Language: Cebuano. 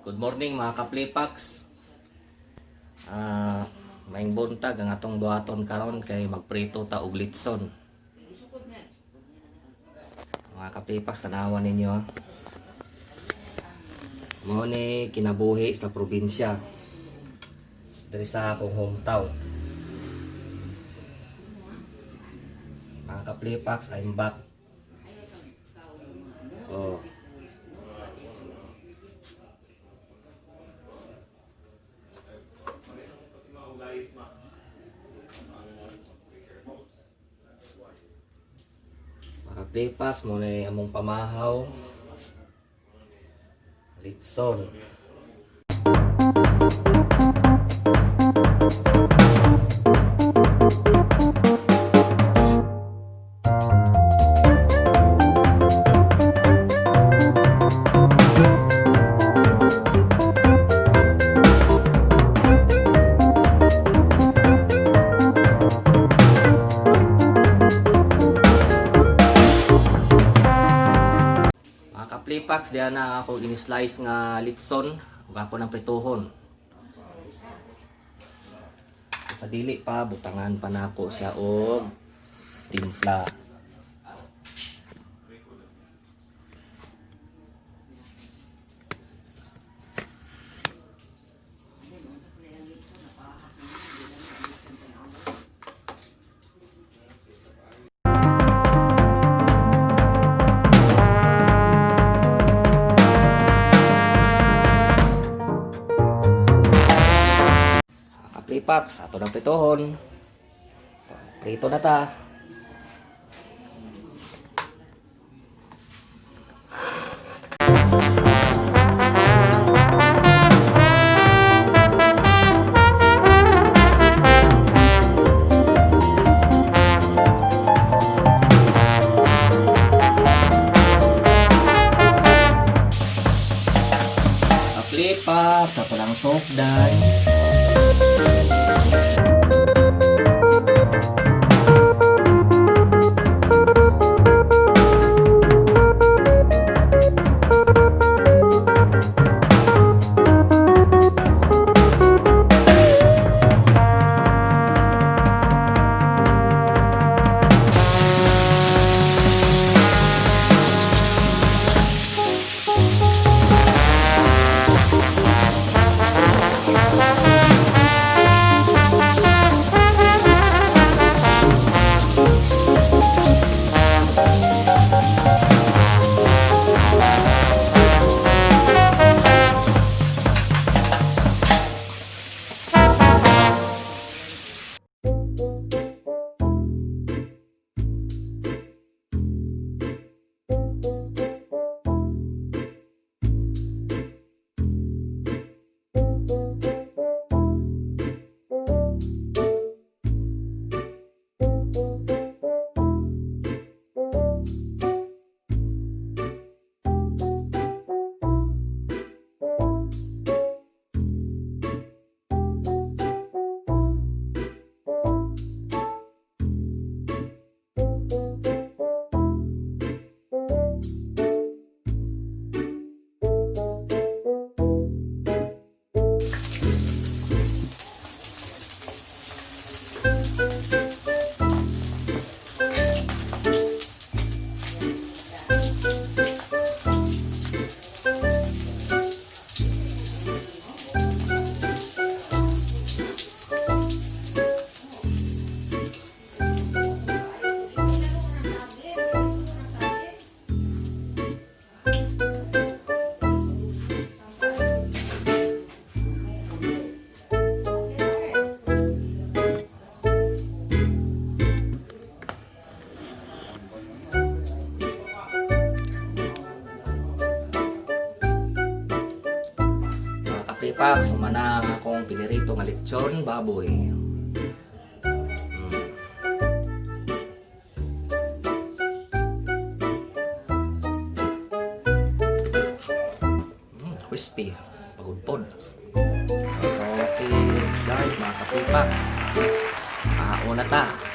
Good morning, mga kaplipax. Ah, maayong buntag. Ang atong buhaton karon kay magprito ta og litson. Mga kaplipax, tanawan ninyo, ah. Mao ni kinabuhi sa probinsya. Diri sa akong hometown. Mga kaplipax, I'm back. Oh. Mga kaplipax, mao ni among pamahaw. Litson. Mga kaplipax, diha na ako in-slice nga litson ug ako ng prituhon. Sa dili pa, butangan pa nako siya og timpla. Mga kaplipax, ato ng prituhon. Prito na ta. Kaplipax, ato lang sokdan. Mga kaplipax, humana ang akong pinirito nga lechon baboy. Crispy, pagudpod. So, okay guys, mga kaplipax. Una ta.